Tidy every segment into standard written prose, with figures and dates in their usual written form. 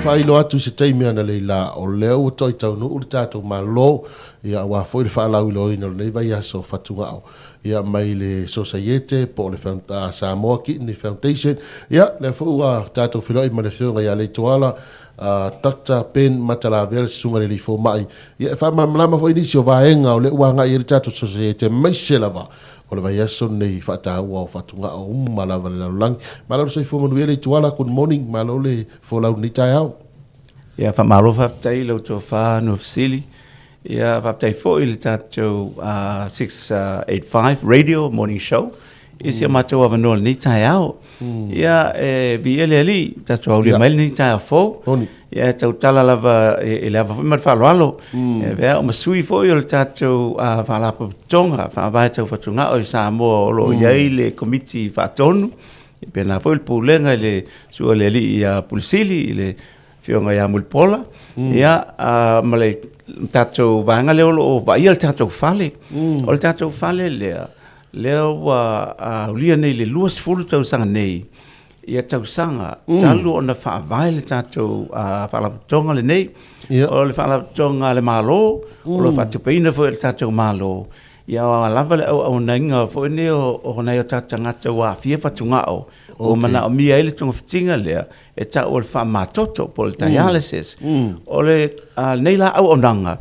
faailoa atu i se taimi analeila, o lea ua toe taunuu le tatou Malo, ia, aua foi le faalauiloaina o lenei vaiaso o fatugao, ia, mai le Sosaiete po o le Samoa Kidney Foundation. Ia, lea foi ua tatou feiloai ma le Afioga ia Leitoala, Doctor Ben Matalavea, le Susuga i le Alii Fomai, ia, e faamalamalama foi nisi o vaega o lea ua agai i ai le tatou Sosaiete, aemaise lava o le vaiaso lenei faataua o fatugao uma lava i le lalolagi. Malo le soifua manuia Leituala, good morning, malo le folau i lenei taeao. Ia, faamalo faafetai i lau tofa Nuafesili. Ia, faafetai foi i le tatou 685 Radio Morning Show i si o matou avanoa i lenei taeao. Ia, e viia le Alii, tatou aulia mai lenei taeao fou. Ia, e tautala lava i le ava foi ma le faaaloalo. E avea au ma sui foi o le tatou Faalapotopotoga Faavae Tau Fatugao i Samoa o lo o i ai le Komiti Faatonu, e faapena foi le Pulega i le susu o le Alii ia Pulesili i le Afioga ia Mulipola, ia, ma le tatou vaega lea o lo o vaaia le tatou fale. O le tatou fale lea, lea ua aulia nei i le 20 tausaga nei, ia tausaga talu ona faavae le tatou Faalapotopotoga lenei. O le Faalapotopotoga a le Malo, o lo o faatupeina foi e le tatou Malo, ia aua lava le auaunaina foi lenei o nai o tatou tagata ua aafia fatugao, ua manaomia ai le togafitiga lea e tau o le faamamatoto po o le dialysis. O lenei la auaunaga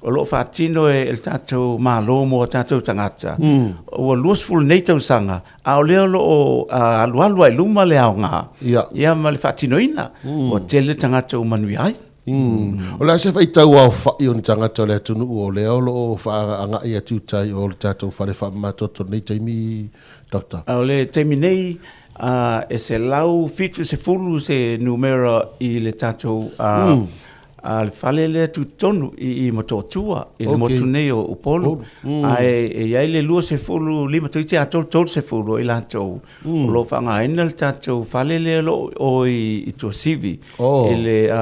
o lo o faatino e le tatou Malo mo tatou tagata, ua 20 nei tausaga, a o lea o lo o alualu lava i luma le aoga ia ma le faatinoina, ua tele tagata ua manuia ai. O le a se faitau aofai o ni tagata o le atunuu o lea o lo o faaagai atu i tai o le tatou fale faamamatoto i lenei taimi, Doctor? O le taimi nei, e 170 se numera i le tatou le fale lea tutotonu i Motootua, i le motu nei o Upolu. Ae e i ai le 25 toeitiiti atoa le 30 o i latou o lo o faaaogaina le tatou fale lea o lo o i Tuasivi, i le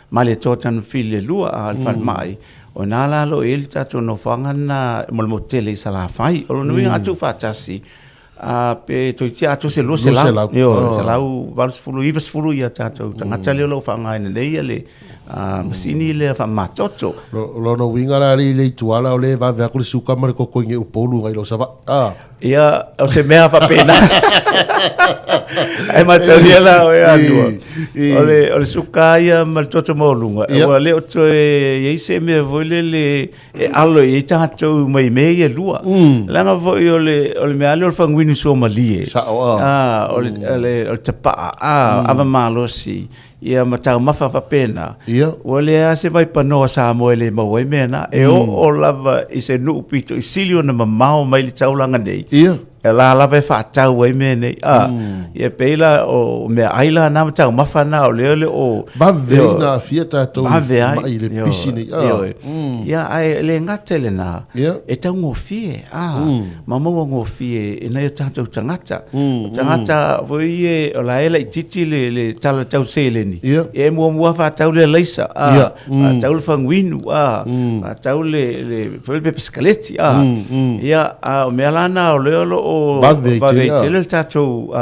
Malietoa Tanumafili 2, le falemai. O i ina la o lo o i ai le tatou nofoaga lena mo le motu tele i Salafai. O lona uiga a tuufaatasi, pe toeitiiti atoa se 200, ioe, 180, 90 ia tatou tagata lea o lo o faaaogaina nei le masini lea faamamatoto. O lona uiga la alii Leituala o lea e vave atu le suka ma le koko i Upolu nai lo Savaii. Ia, o se mea faapena. Ae mataulia la oe Anua, o le suka ia ma le toto maualuga, ua le o toe i ai se mea foi lele e alo i ai tatou mai mea ia e lua. Leaga foi o le mea lava lea o le faguinu suamalie. Sao a. O le tapaa, ava malosi, ia ma taumafa faapena. Ia. Ua leai lava se vaipanoa Samoa e le maua ai mea na. E oo lava i se nuu pito i sili ona mamao mai le taulaga nei. Ia. E la lava e faatau ai mea nei. A, ia pei la o meaai la na ma taumafa na o lea o le o Vave ai ona aafia tatou i mai le pisi nei. Ioe. Ia, ae le gata i lena, e taugofie, a, ma mauagofie i nai o tatou tagata. O tagata foi ia o la e laitiiti le tala tau seleni, ia e muamua faatau le alaisa, a, faatau le faguinu, a, faatau le foi le pepa sikaleti, a. Ia, a o mea la na o lea o lo o vave ai tele le tatou,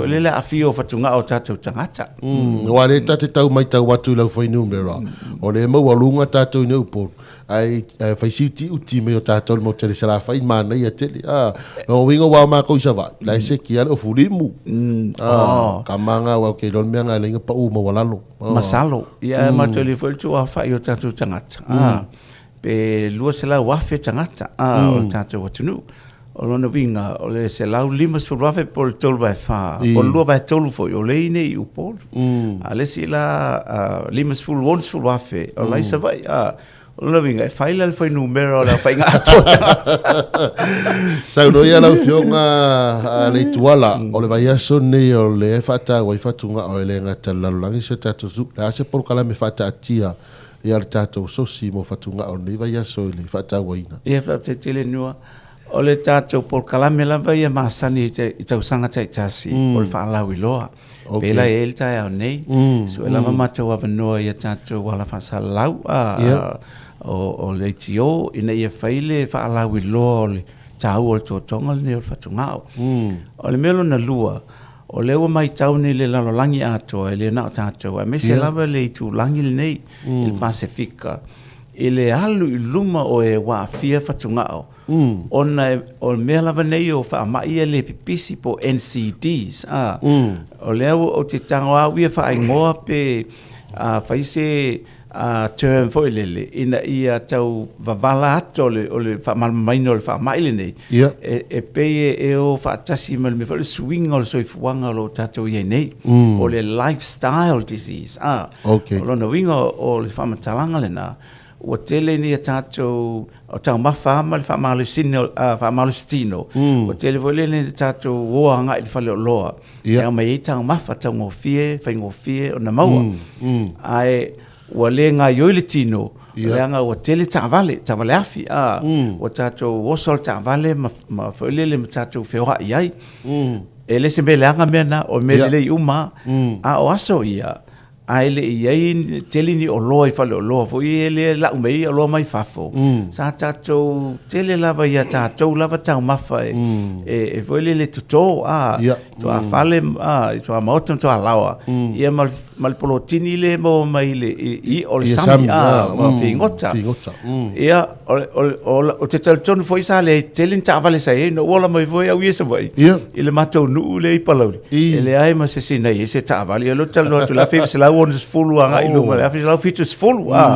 le le aafia o fatugao o tatou tagata. Aua o lea ta te tau matau atu i lau fuainumera, o lea e maualuga tatou i nei Upolu, ae fai si utiuti mai o tatou i le motu tele i Salafai, manaia tele. Lona uiga aua o matou i Savaii, la e seki lava le ofu limu. Tama na aua ou te iloa le mea lena e ala ai ona pau maualalo. Masalo, ia e mataulia foi le tuafai o tatou tagata, pe 200,000 tagata o le tatou atunuu. O lona uiga, o le 150,000 po o le 3/4, po o le 2/3 foi, o lea e i inei i Upolu. A o le isi la 50, 60,000, o la e i Savaii. O lona uiga, e fai la le fuainumera o le aofaiga atoa o tagata. Saunoa ia lau Afioga Leituala, o le vaiaso lenei o lea e faataua ai fatugao e le gata i le lalolagi si o tatou atunuu. O le a se polokalame faataatia ia le tatou sosi mo fatugao i lenei vaiaso i le faatauaina? Ia, faafetai tele Nua. O le tatou polokalame lava ia masani i tausaga taitasi, o le faalauiloa. Okay. Pei la e i ai le taeao nei, sue lava matou avanoa i a tatou ala faasalalau o le ATO ina ia fai le faalauiloa o le taua o le totoga lenei o le fatugao. O le mea lona lua, O lea ua matau nei le lalolagi atoa, e le na o tatou, aemaise lava le itulagi lenei i le Pasefika, i le alu i luma o e ua aafia fatugao, ona o le mea lava nei o faamai ia le pipisi po o NCDs, a. O lea ua ou te tago lava au ia faaigoa pe fai se term foi lele ina ia tau vavala ata o le faamalamalamaina o le faamai lenei, e pei e o faatasi ma le mea foi o le suiga o le soifuaga o lo o tatou i ai nei, po o le lifestyle disease. A, o lona uiga o le faamatalaga lena, ua tele ni a tatou taumafa ma le faamalositino, ua tele foi lele ni tatou o agai i le faleoloa, e aumai ai taumafa taugofie, faigofie ona maua. Ae ua le gaoioi le tino, leaga ua tele taavale, taavale afi, a, ua tatou oso le taavale ma foi lele ma tatou feoai ai. E le se mea leaga mea na, o mea lelei uma lava. A o aso ia, Ae le i i ai tele ni oloa i faleoloa foi ia lea e lau mai ai oloa mai fafo, sa tatou tele lava i a tatou lava taumafa e foi lele toto a, tuafale a, tuamaota ma tualaoa, ia ma le polotini lea e maua mai i le i'a o le sami a, ma figota. Ia, ou te talitonu foi sa leai tele ni taavale sa i ai, na ou ola mai foi au ia i Savaii, i le matou nuu lea i Palauli, e leai ma se isi na i ai se taavale. Ia o lea ou te talanoa atu i le 1960 agai i luma, le 1970, a.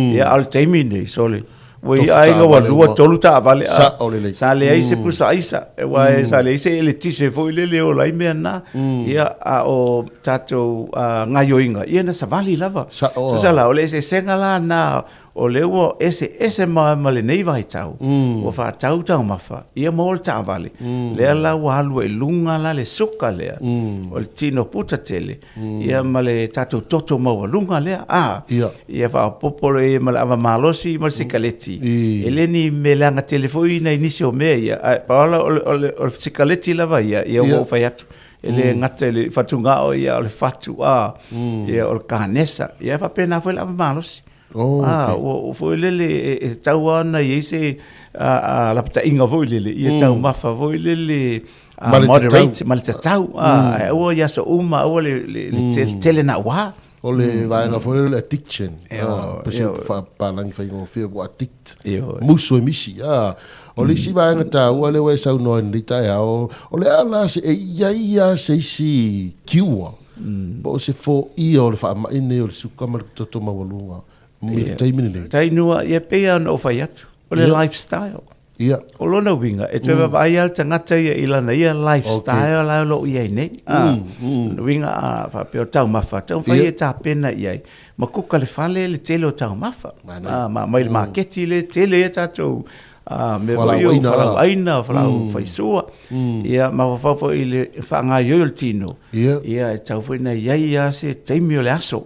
Ia, a o le taimi lenei, sole, ua i ai aiga ua lua, tolu taavale, a. Sa leai se pusa aisa, aua sa leai se eletise foi lele e ola ai mea na. Ia, a o tatou gaoioiga, ia na savali lava. Tusa la, o le eseesega la lena O lea ua eseese ma lenei vaitau, ua faatau taumafa, ia maua le taavale, lea la ua alu ai i luga la le suka lea, o le tino puta tele, ia ma le tatou toto maualuga lea, a, ia faaopoopo loa i ai ma le ava malosi ma le sikaleti. E le ni mea leaga tele foi nai nisi o mea ia, ae pau lava o le sikaleti lava ia, ia ua ou fai atu, e le gata i le fatugao, ia o le fatu, a, ia o le kanesa, ia e faapena foi le ava malosi. Oh, ah, okay. Ua, ua foi lele e, e tau lava ona i ai se lapataiga foi lele, ia taumafa foi lele Ma le moderate, ma le tatau. Ah, ae aua i aso uma, aua le, le, le tele, tele naua. O le vaega foi lele o le addiction. Io, Ah, pe se io. faapalagi faigofie ua addict. Io. Musu e misi. Ah, o le isi vaega taua lea ua e saunoa i lenei taeao, o le a la se, e i ai lava se isi cure Po o se foia o le faamai lenei o le suka ma le toto maualuga i le taimi lenei. Tainua, ia pei lava ona ou fai atu, o le lifestyle. Ia. O lona uiga, e toe vaavaai lava le tagata ia i lana ia lifestyle la o lo o i ai nei. Lona uiga a faapea o taumafa, taumafai e tapena i ai. Ma kuka le fale le tele o taumafa. Ma aumai i le maketi le tele ai a tatou mea foi ia o fualaau aina, fualaau faisua. Ia mafaufau foi i le faagaoioi o le tino, ia e tatau foi ona i ai lava se taimi o le aso.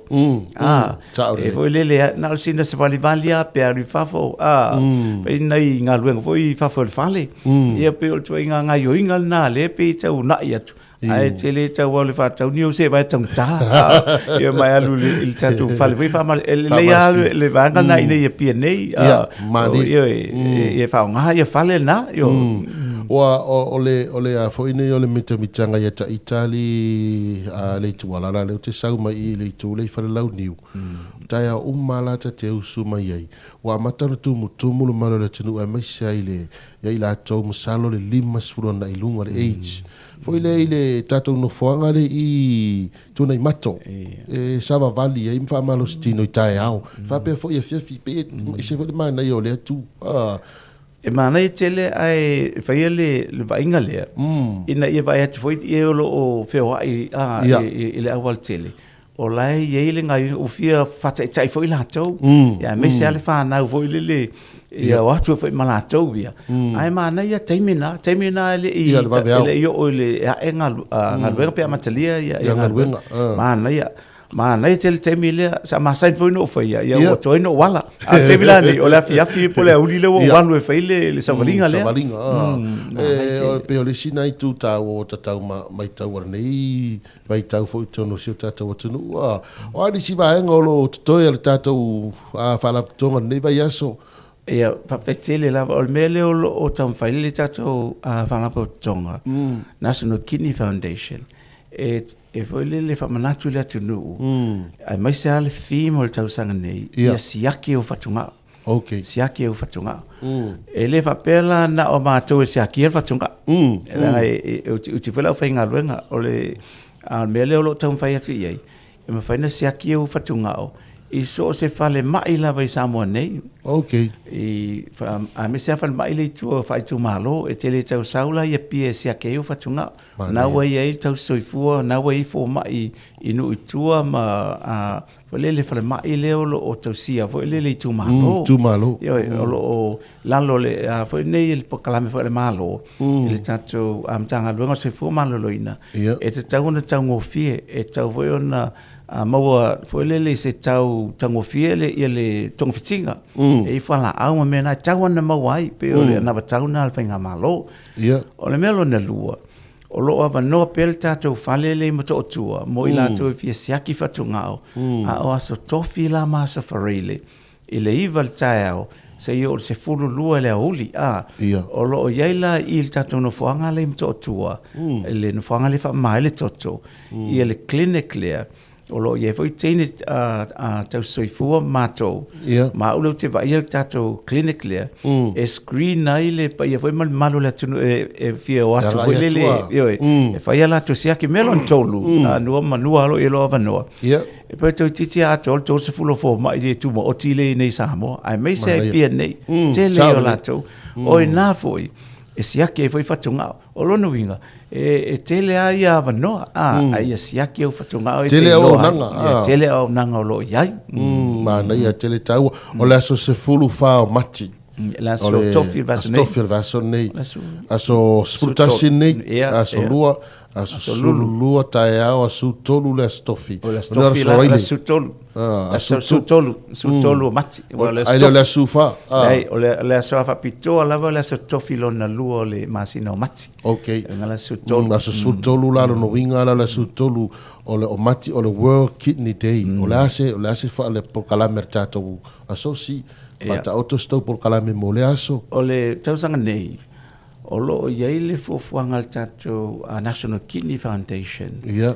E foi lele, na o sina savalivali lava pe alu i fafo, fai nai galuega foi i fafo o le fale. Ia pei o le ituaiga gaoioiga lena lea pei e tau uunai atu. Ae tele tau au le faatau niu se vai taugata. Ia ma e alu i le tatou fale foi faamalo. E lelei lava le vaega lena ina ia pia nei. Ia, malie. Ioe, ia faaaoga ia fale lena. Io. Ua, o le, o le a foi nei o le mitamitaga ia Taita alii a le itu alala lea ou te sau mai i le itu lea i Falelauniu. Taeao uma lava la ta te usu mai ai. Ua amata ona tumutumu le mamalu o le atunuu aemaise ai le, ia i latou masalo le 50 agai i luga le age. Foi lea i le tatou nofoaga lea i Tuanaimato, e savavali ai ma faamalositino i taeao. Faapea foi i afiafi, pei e ese foi le manaia o lea itu. E manaia tele ae faia le vaaiga lea, ina ia vaai atu foi e o lo o feoai i le aualatele, o la e i ai le gaoioiga, ua fia faataitai foi latou, ia aemaise lava le fanau foi lele, ia o atu ai foi ma latou ia. Ae manaia taimi na, taimi na e le i, Ia, le vaveao. e le i oo i le ae galuega pe amatalia ia, Ia galuega, ah. Manaia. Manaia tele taimi lea, sa masani foi ona ou faia, ia ua tuai ona ou ala. A o le taimi la nei, o le afiafi po o le aoauli lea ua ou alu e fai le savaliga lea. Savaliga, ah. Manaia tele. E pei o le isi na itu taua ua tatau matau a lenei vaitau foi i totonu o si o tatou atunuu. A o a nisi vaega o lo o totoe a le tatou Faalapotopotoga i lenei vaiaso? Ia, faafetai tele lava. O le mea lea o lo o taumafai le tatou Faalapotopotoga, National Kidney Foundation, E, e foi lele faamanatu i le atunuu, aemaise lava le theme o le tausaga nei, ia siaki ou fatugao. Okay. Siaki ou fatugao. E le faapea la na o matou e siakia le fatugao. E leaga e utiuti foi le aufaigaluega. O le a o le mea lea o lo o taumafai atu i ai, e mafai ona siaki ou fatugao i so o se falemai lava i Samoa nei. Okay. I, aemaise lava falemai lea i tua faaitumalo, e te le tau sau la i Apia e siaki ai ou fatugao. Na ua i ai le tausisoifua, na ua i ai fomai i nuu i tua ma a, foi lele le falemai lea o lo o tausia foi lele itumalo. Itumalo. Ioe, o lo o lalo le a, foi nei le polokalame foi a le Malo i le tatou Matagaluega o le Soifua Maloloina, e tatau ona taugofie, e tatau foi ona maua foi lele i se tau taugofie le, ia le togafitiga. E i ai fualaau ma mea na e tatau ona maua ai, pei o le anavatau lena a le Faigamalo. Ia. O le mea lona lua, o lo o avanoa pea le tatou fale lea i Motootua mo i latou e fia siaki fatugao, a o Aso Tofi la ma Aso Faraile i le 9 i le taeao seia oo i le 12 i le aoauli. A, Ia. o lo o i ai la i le tatou nofoaga lea i Motootua, i le nofoaga lea e faamama ai le toto, ia le clinic lea, O lo o i ai foi teine tausisoifua ma matou, ma au lea ou te vaaia le tatou clinic lea, e screen ai le paia foi ma le mamalu o le atunuu e fia o atu foi lele, ioe, e fai a latou siaki. Mea lona tolu, nua ma nua o lo o i ai lou avanoa, e pei toeitiiti lava atoa le 30 o fomai e tumaoti lea i inei i Samoa, aemaise lava i Apia nei, tele ia o latou. O i ina foi e siaki ai foi fatugao. O lona uiga, e tele lava ia avanoa, a, a ia siaki au fatugao e te Tele iloa ai. auaunaga, Ia, a. tele auaunaga o lo o i ai. Manaia tele taua. O le aso 14 o Mati. Le aso Tofi o le vaiaso nei. Aso Tofi o le vaiaso nei. Le aso Aso 11 nei, Ia, aso ia. 2, aso 12 taeao, aso 13 le aso Tofi. O le aso Tofi la, le aso 13. Ah, aso 13, 13 o Mati. Ua le aso Ai le o le aso 4. Ah. Leai, o le aso faapitoa lava o le aso Tofi lona lua o le masina o Mati. Okay. E le aso 13. Aso 13 la lona uiga la le aso 13 o le o Mati o le World Kidney Day. O le a se o le a se fa le polokalame a le tatou asosi. Faataoto se tou polokalame mo lea aso. O le tausaga nei, o lo o i ai le fuafuaga a le tatou National Kidney Foundation. Ia.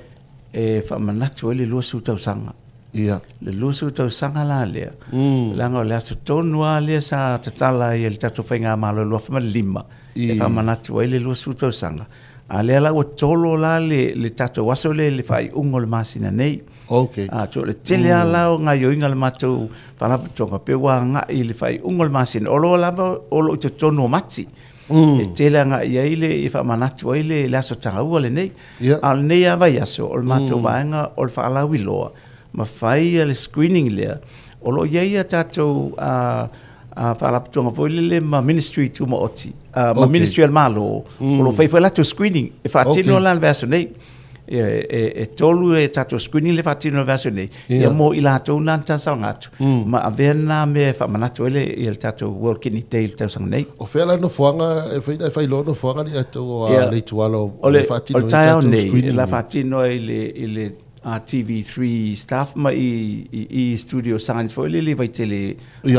E faamanatu ai le 20 tausaga. Ia. Le 20 tausaga la lea, leaga o le aso tonu lava lea sa tatala ai e le tatou Faigamalo i le 2005, e faamanatu ai le 20 tausaga. A lea la ua tolo la le, le tatou aso lea i le faaiuga o le masina nei. Okay. A, so, le tele lava la o gaoioiga a le matou faalapotopotoga, pe ua agai i le faaiuga o le masina, o lo lava o lo o i totonu o Mati. E tele agai i ai le, e faamanatu ai le, le aso taua lenei. A o lenei lava vaiaso, o le matou vaega o le faalauiloa, ma fai le screening lea, o lo o i ai a tatou faalapotopotoga foi lele ma Ministry Tumaoti, ma Ministry a le Malo, o lo o fai foi latou screening, e faatino la le vaiaso nei. E tolu e tatou screening le faatino le vaiaso nei, ia mo i latou na na talosaga atu, ma avea lena mea e faamanatu ai le, ia le tatou World Kidney Day i le tausaga nei. O fea la nofoaga e fai e fai loa nofoaga ni tatou a le ituala o le faatino o le taeao nei, la faatino ai i le TV3 staff ma i Studio Science foi lele i Vaitele, i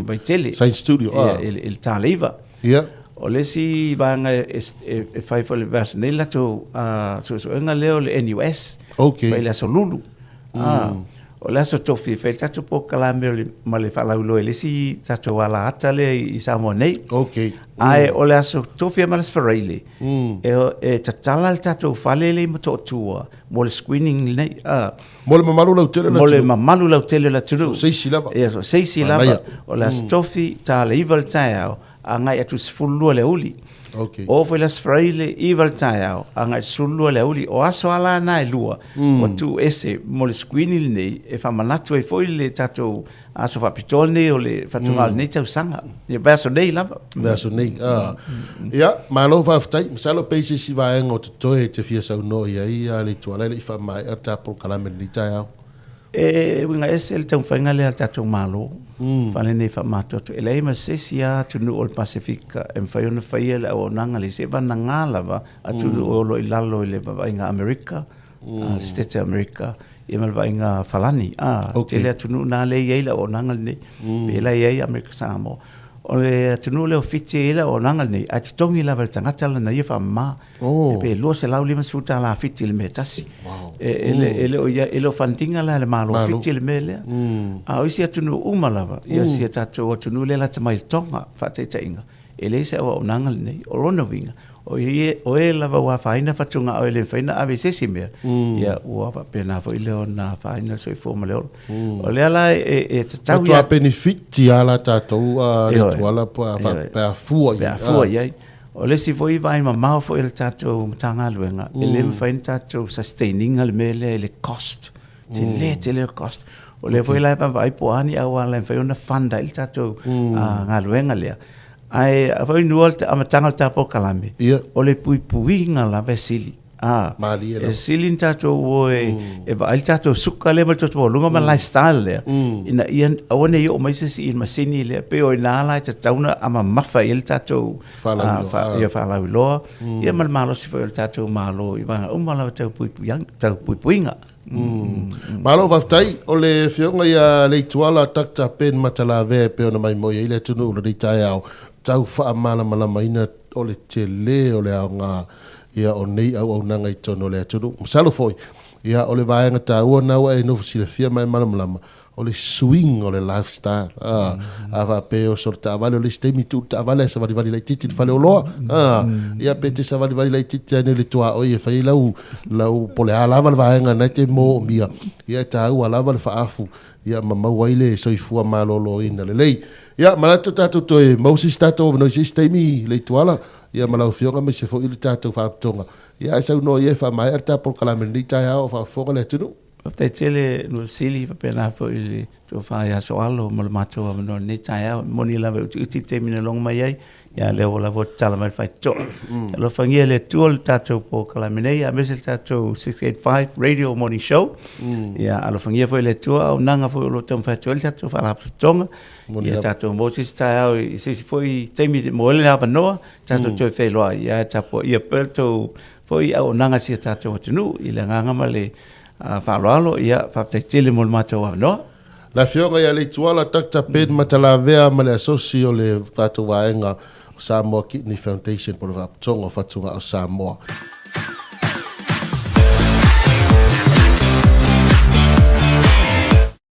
Vaitele. Science Studio, a. I le Taleiva. Ia. O le isi vaega e fai foi le vaiaso nei le latou suesuega lea o le NUS. Okay. Fai i le aso Lulu. O le aso Tofi e fai le tatou polokalame o le, ma le faalauiloa i le isi tatou alaata lea i Samoa nei. Okay. Ae o le aso Tofi ma le aso Faraile, e tatala le tatou fale lea i Motootua mo le screening lenei. Mo le mamalu lautele o le atunuu. Mo le mamalu lautele o le atunuu. So se isi lava. Ia, so se isi lava. O le aso Tofi, ta le 9 i le taeao, agai atu i le 12 i le aoauli. Okay. O foi le aso Faraile, 9 i le taeao, agai i le 12 i le aoauli. O aso lava la na e lua, ua tuu ese mo le screening lenei, e faamanatu ai foi le tatou aso faapitoa lenei o le fatugao o lenei tausaga. Ia, vaiaso nei lava. Vaiaso nei. Ia, malo faafetai. Masalo pe i se isi vaega o totoe e te fia saunoa i ai a le Ituala e le i faamaea le ta polokalame i lenei taeao. E uiga ese le taumafaiga lea a le tatou Malo, fale nei faamatu atu, e leai ma se isi lava atunuu o le Pasefika e mafai ona faia le auaunaga lea, seiavagana lava atunuu o lo o i lalo i le vaavaaiga a Amerika, le Setete o Amerika, ia ma le vaaiga Falani. A, tele atunuu na lea e i ai le auaunaga lenei, pei la e i ai Amerika Samoa. O le atunuu lea o Fiti e i ai le auaunaga lenei, ae totogi lava e le tagata lana ia faamama. Oh. Pe $250 Fiti i le mea e tasi. Wow. E, e, mm. e, le o ia, e le o fund ina la e le Malo o Fiti le mea lea. Mm. A o isi atunuu uma lava, mm. ia si a tatou atunuu lea lata mai Tonga, faataitaiga, e leai se auaunaga lenei. O lona uiga, o e, o e lava ua afaina fatugao e le mafai ona ave i se isi mea, mm. ia ua faapena foi lea ona afaina le soifua ma le ola. Mm. O lea la e, e tatau ia... Matua penefiti a la tatou uh, le tuala pe a fua i ai. Pe a fua i ai. O le isi foi vaai mamao foi o le tatou Matagaluega, mm. e le mafai ona tatou sustain ina le mea lea i le cost. Tele, mm. tele le cost. O lea foi la e vaavaai po o a ni auala e mafai ona fund ai le tatou mm. uh, galuega lea. Ae foi nua le amataga o le tatou polokalame, yeah. o le puipuiga lava e sili. Ah, Malie e sili ni tatou o e, mm. e vaai le tatou suka lea ma le toto maualuga ma mm. lifestyle lea. Mm. Ina ia aua ne i oo mai se isi i le masini lea, pei o ina la e tatau ona amamafa i ai le tatou Faalauiloa. Ia faalauiloa. Ia ma le malosi foi o le tatou Malo i vaega uma lava tau puipuiga, tau puipuiga. Malo faafetai. O le afioga ia Leituala Dr. Ben Matalavea e pei ona maimoa ai le atunuu i lenei taeao, tau faamalamalamaina o le tele o le aoga ia o nei auaunaga i totonu o le atunuu. Masalo foi, ia o le vaega taua lena ua e nofo silafia ma e malamalama, o le suiga o le lifestyle. A, a faapea e oso le taavale, o le isi taimi tuu le taavale ae savalivali laitiiti i le faleoloa. A, ia pe te savalivali laitiiti ane i le tuaoi e fai ai lau, lau po o le a lava le vaega na e te moomia, ia e taua lava le faaafu ia ma maua ai le soifua maloloina lelei. Ia, manatu tatou toe maua se isi tatou avanoa i se isi taimi Leituala, ia ma lau Afioga aemaise foi le tatou Faalapotopotoga. Ia ae saunoa ia e faamaea le ta polokalame i lenei taeao o faafofoga le atunuu. Faafetai tele Nuafesili faapena foi i le tofa ia Soalo mo le matou avanoa i lenei taeao. E moni lava e utiuti le taimi na logo mai ai, ia lea ua lava ua tatala mai le faitotoa. Mm. Alofagia e le Atua le tatou polokalame nei, aemaise le tatou 685 Radio Morning Show. Mm. Ia alofagia foi e le Atua auaunaga foi o lo o taumafai atu ai le tatou faalapotopotoga. Ia tatou maua se isi taeao i se isi foi taimi mo le avanoa, tatou mm. toe feiloai. Ia tapuaia pea le tou foi auaunaga i si a tatou atunuu i le agaga ma le faaaloalo. Ia, faafetai tele mo le matou avanoa. Le Afioga ia Leituala Doctor Ben Matalavea ma le Asosi o le tatou vaega o Samoa Kidney Foundation po o le Faalapotopotoga o Fatugao Samoa.